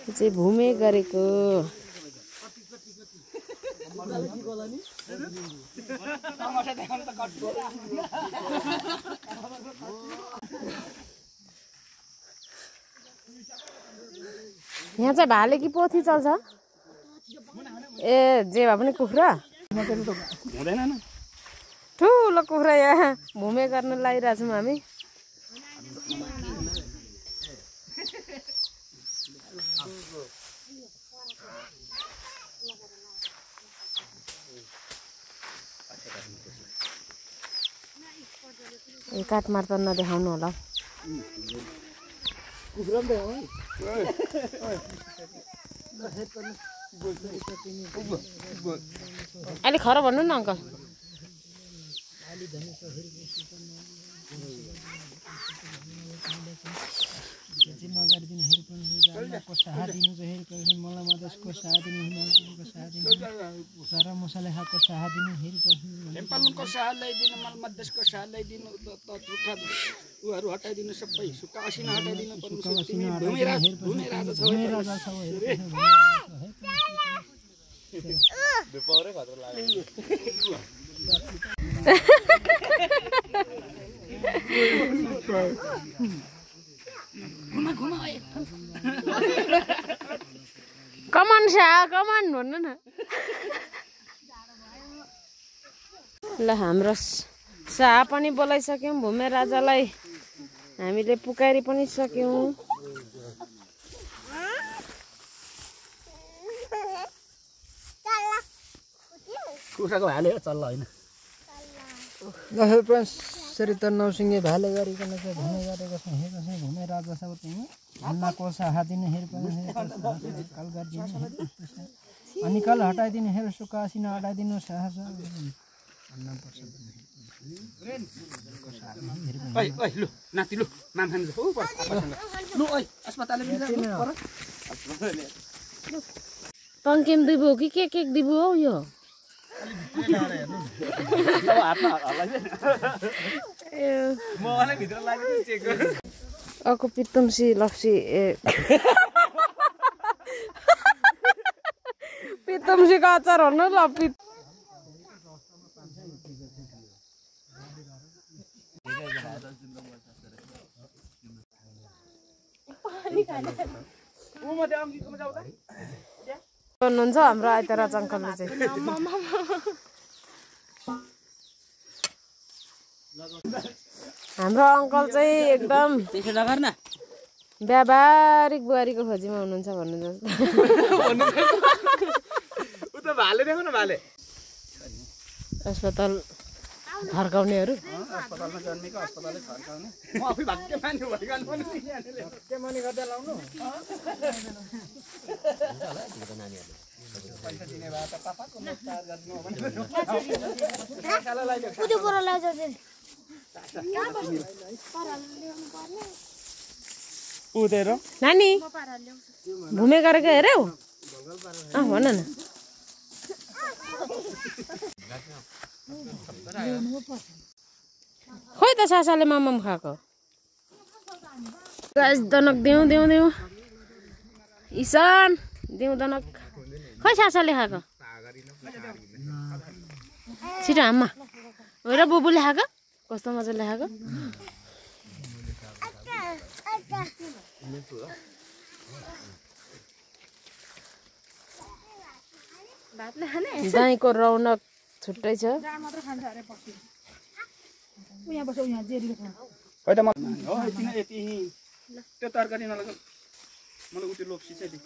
चाहिँ भूमे गरेको यहाँ चाहिँ भाले कि पोथी चल्छ ए जे भए पनि कुखुरा हुँदैन न ठुलो कुखुरा यहाँ भूमे गर्न लागिरहेको छौँ हामी ए काठमार त नदेखाउनु होला अलि खर भन्नु न अङ्कल नगरिदिनु हेरको साथ दिनुको हेरको मलाई मधेसको साथ दिनु हिमालको साथ दिनु सारा मसला खाएको साथ दिनु हेरको नेपालको साथ ल्याइदिनु मलाई मधेसको साथ ल्याइदिनु त झुटा उहरू हटाइदिनु सबै सुक्खा असिना हटाइदिनु भूमे राजा छ दुपहरै खतरा लाग्यो कमान सा कमान भन्नु न ल हाम्रो शाह पनि बोलाइसक्यौँ भूमे राजालाई हामीले पुकारी पनि सक्यौँ कुखुराको हाले चल्ला होइन चरित्र नौसिंगे भाले गरिकन चाहिँ भूमे गरेको छ हेर्को चाहिँ भूमे राजा सब तिमी अन्नाको साहा दिनु हेर्को काल गरिदिनु अनि काल हटाइदिनु हेर सुक्खा असिना हटाइदिनु साहा छ लु नाति लु माम खानु लु ओइ अस्पताल पङ्केम दिबो कि के दिबो हौ यो अको पितुम्सी लप्सी पितुम्सीको अचार भन्नु ल हुनुहुन्छ हाम्रो आइतराज अङ्कलले चाहिँ हाम्रो अङ्कल चाहिँ एकदम व्यावहारिक बुहारीको खोजीमा हुनुहुन्छ भन्नु जस्तो अस्पताल फर्काउनेहरू अस्पतालमा जन्मेको अस्पतालले फर्काउने म आफै भाग्य मान्नु भइगन पनि के मनी गर्दा लाउनु पैसा दिने भए त पापाको नमस्कार गर्नु हो भने कुदी बोरा लाउँछ उदेर नानी भूमे गरेको हेर्यौ भन न खोइ त सासाले मामाम खाएको गाइस दनक देऊ देऊ देऊ ईशान देऊ दनक खोइ सासाले खाएको छिटो आमा हो र बुबुले खाएको कस्तो मजाले खाएको दाइको रौनक छुट्टै छ त्यो तरकारी नलगा मलाई उति लोप्सी चाहिँ